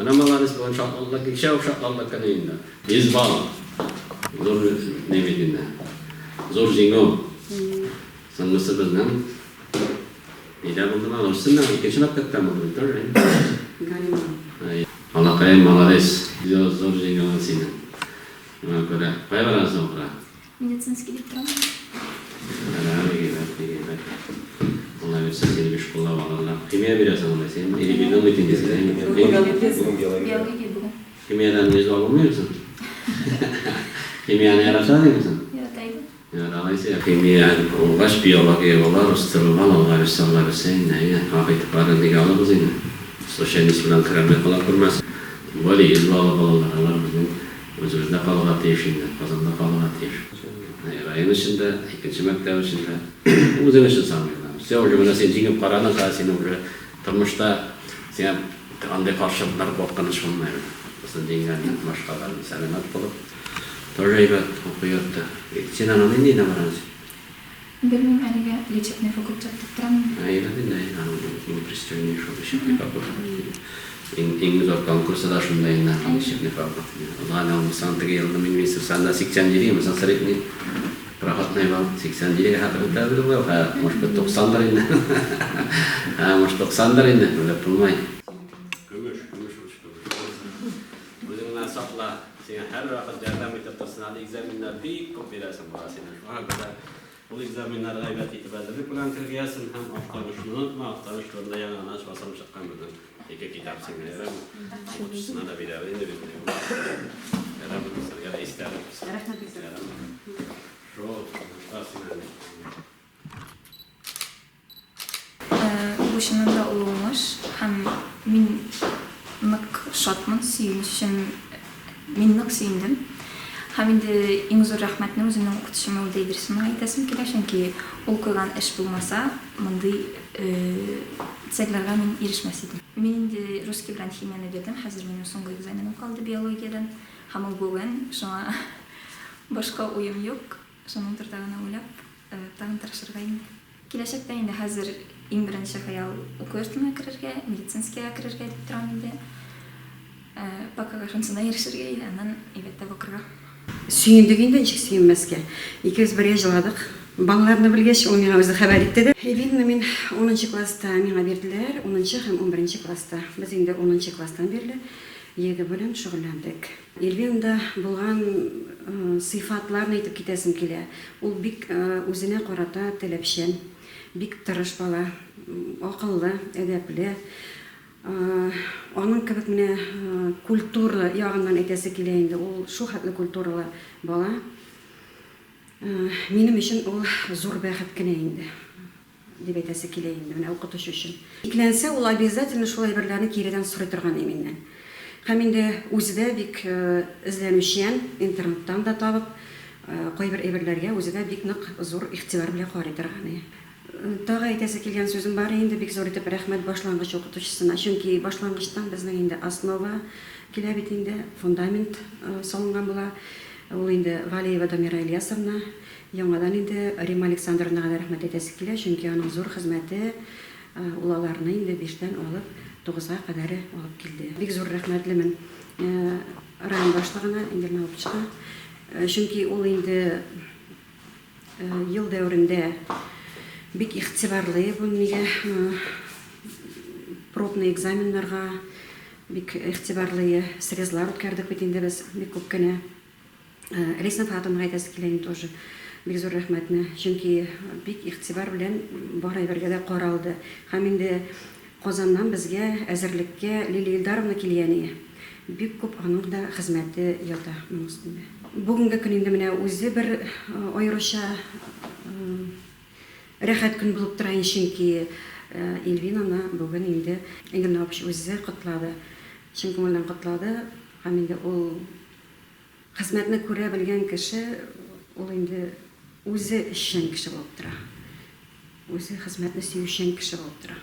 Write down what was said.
Менә молодец, бүген шатландык, кичә үк шатландык кенә инде. 100 балл. Зур ни бит инде. Зур җиңү. Соңгысы безнең нидә булды ма? Рус телендә, икенче мәктәптә булды бит тоже. Галимова. Балакаем, молодец. Зур, зур җиңүең синең. Шуңа күрә, кая барасың укырга? Медицинский дип торам. Әнә, бик әйбәт, бик әйбәт. Алла бирсә, сине биш куллап алырлар. Химия бирәсең алай син. Или бирдең бит инде син. Бүген биология. Биология бүген. Химиядән 100 балл булмыймы соң? Химияне ярата димме соң? Ярата идем. Ярар, алайса. Химия булгач, биология була, рус теле була, Алла бирсә, Алла бирсә инде, әйе, ак итеп барын нигә алабыз инде. Случайность белән керәмле кала күрмәсен. Тем более 100 баллы балалар, алар безнең үзебездә калырга тиеш инде, Казанда калырга тиеш. Район өчен дә, икенче мәктәп өчен дә, үзең өчен самое главное. Все, уже менә син җиңеп карадың, хәзер син уже тормышта сиңа андый каршылыклар куркыныч булмый. Син җиңгәннең, башкаларның сәламәт булып, тоже әйбәт уку йорты. Медицинаның ниндиенә барасың син? Белмим әлегә, лечебный факультет дип торам инде. Әйбәт инде, әйе, аның иң престижный шул лечебный факультет. Иң, иң зур конкурсы да шунда инде, лечебный факультет. Узган ел, мисал, теге елны мин министр 87, мисал, средний проходной балл 87 гә хәтле күтәрелде быел, хә, может быть, 90дыр инде. Хә, может, 90дыр инде, белеп булмый. Көмеш, көмеш ручка. Үзеңне сакла, сиңа һәрвакыт ярдәм итеп торсын, әле экзаменнар бик күп бирәсең була синең. Шуңа күрә ул экзаменнарга әйбәт итеп әзерлек белән кергәсен һәм Актанышны онытма, Актаныш турында яңа гына басылып чыккан безнең ике китап сиңа, ярармы? Укытучысына да бирәбез инде без моны. Ярармы, сезгә дә истәлек. Рәхмәт бик зур. Ярармы? Шул, уңышлар сиңа. Бу чыннан да олы уңыш һәм мин нык шатмын, сөенечем, мин нык сөендем. Һәм инде иң зур рәхмәтне үземнең укытучым Әүдә Идрисовнага әйтәсем килә, чөнки ул куйган эш булмаса, мондый цельләргә мин ирешмәс идем. Мин инде русский белән химияне бирдем, хәзер минем соңгы экзаменым калды биологиядән һәм ул бүген, шуңа башка уем юк, шуның турыда гына уйлап, тагын тырышырга инде. Киләчәктә инде хәзер иң беренче хыял уку йортына керергә, медицинскийга керергә дип торам инде. Покага шунысына ирешергә иде, аннан әйбәтләп укырга. Сөендек инде, ничек сөенмәскә. Икебез бергә җыладык. Балларны белгәч, ул миңа үзе хәбәр итте дә. Эльвинаны мин унынчы класста миңа бирделәр, унынчы һәм унберенче класста. Без инде унынчы класстан бирле ЕГЭ белән шөгыльләндек. Эльвинада булган сыйфатларны әйтеп китәсем килә. Ул бик үзенә карата таләпчән, бик тырыш бала, акыллы, әдәпле. Аның кебек менә культура ягыннан әйтәсе килә инде, ул шул хәтле культуралы бала. Минем өчен ул зур бәхет кенә инде. Дип әйтәсе килә инде менә укытучы өчен. Икеләнсә, ул обязательно шул әйберләрне киредән сорый торган и миннән. Һәм инде үзе дә бик эзләнүчән, интернеттан да табып, кайбер әйберләргә үзе дә бик нык зур игътибар белән карый торган и. Тагы әйтәсе килгән сүзем бар инде, бик зур итеп рәхмәт башлангыч укытучысына. Чөнки башлангычтан безнең инде основа килә бит инде, фундамент салынган була. Ул инде Галиева Дамира Ильясовна. Яңадан инде Римма Александровнага да рәхмәт әйтәсе килә, чөнки аның зур хезмәте, ул аларны инде биштән алып тугызга кадәре алып килде. Бик зур рәхмәтлемен район башлыгына, Энгель Наупычка, чөнки ул инде ел дәверендә бик игътибарлы бу нигә, пробный экзаменнарга бик игътибарлы, срезлар үткәрдек бит инде без бик күп кенә. Ләйсән Фоатовнага әйтәсе килә инде тоже бик зур рәхмәтне. Чөнки бик игътибар белән бар әйбергә дә каралды. Һәм инде Казаннан безгә әзерлеккә Лилия Илдаровна килгән ие. Бик күп аның да хезмәте ята моның өстендә. Бүгенге көн инде менә үзе бер аеруча рәхәт көн булып тора инде, чөнки Эльвинаны бүген инде Энгель Навапович үзе котлады. Чын күңелдән котлады. Һәм инде ул Хезмәтне күрә белгән кеше ул инде үзе эшчән кеше булып тора. Үзе хезмәтне сөючән кеше булып тора.